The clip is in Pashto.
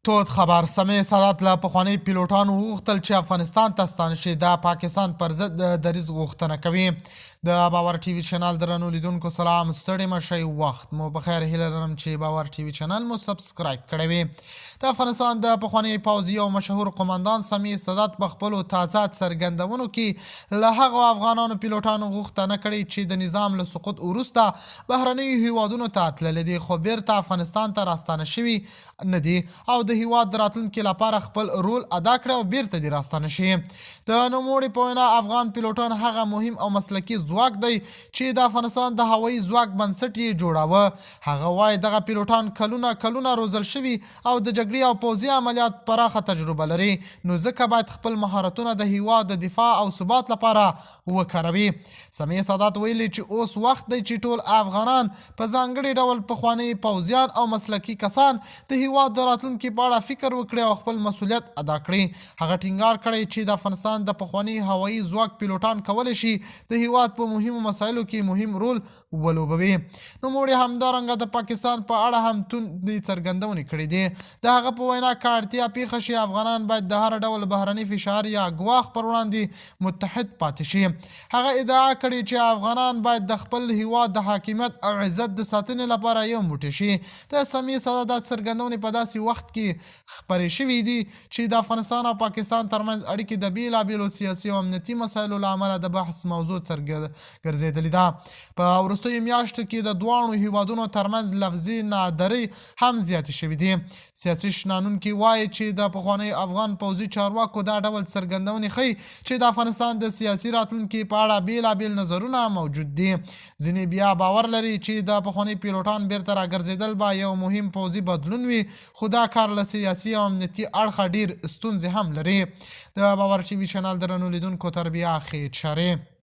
تود خبر، سمیع سادات له پخواني پیلوټانو وغوښتل چې افغانستان ته ستانه شي، د پاکستان پر ضد د دریځ غوښتنه کوي. د باور ټي وي چینل درنو لیدونکو سلام، ستړي مه شئ، وخت مو په خیر. هیله لرم چې باور ټي وي چینل مو سبسکرایب کړی وي. د افغانستان د پخواني پوځي او مشهور قومندان سمیع سادات په خپلو تازه څرګندونو کې له هغو افغانانو پیلوټانو غوښتنه کړې چې د نظام له سقوط وروسته بهرنیو هیوادونو ته تللي دي، خو بیرته افغانستان ته راستانه شوي نه دي او د هیواد د راتلونکي لپاره خپل رول ادا کړي او بیرته دې راستانه شي. د نوموړي په وینا، افغان پیلوټان هغه مهم او مسلکي ځواک دی چې د افغانستان د هوایي ځواک بنسټ یې جوړاوه. هغه وایي، دغه پیلوټان کلونه کلونه روزل شوي او د جګړې او پوځي عملیات پراخه تجربه لري، نو ځکه باید خپل مهارتونه د هیواد د دفاع او ثبات لپاره وکاروي. سمیع سادات ویلي چې اوس وخت دی چې ټول افغانان، په ځانګړي ډول پخواني پوځیان او مسلکي کسان، د هیواد د راتلونکي په اړه فکر وکړي او خپل مسولیت ادا کړي. هغه ټینګار کړی چې د افغانستان د پخواني هوایي ځواک پیلوټان کولی شي د هیواد په مهمو مسایلو کې مهم رول ولوبوي. نوموړي همدارنګه د پاکستان په اړه هم توندې څرګندونې کړې دي. د هغه په وینا، که اړتیا پیښه شي، افغانان باید د هر ډول بهرني فشار یا ګواښ پر وړاندې متحد پاتې شي. هغه ادعا کړې چې افغانان باید د خپل هیواد د حاکمیت او عزت د ساتنې لپاره یو موټی شي. د سمیع سادات دا څرګندونې په داسې وخت کې خپرې شوې دي چې د افغانستان او پاکستان ترمنځ اړیکې د بېلابېلو سیاسي او امنیتي مسایلو له امله د بحث موضوع ګرځېدلې ده. په وروستیو میاشتو کې د دواړو هیوادونو ترمنځ لفظي نادرۍ هم زیاتې شوې دي. سیاسي شنونکي وایي چې د پخوانیو افغان پوځي چارواکو دا ډول څرګندونې ښيي چې د افغانستان د سیاسي راتلونکي په اړه بېلابېل نظرونه موجود دي. ځینې بیا باور لري چې د پخواني پیلوټان بیرته راګرځېدل به یو مهم پوځي بدلون وي، خو دا کار له سیاسي او امنیتي اړخه ډېر ستونزې هم لري. د باور ټي وي چینل درنو لیدونکو، تر بیا، ښې چارې.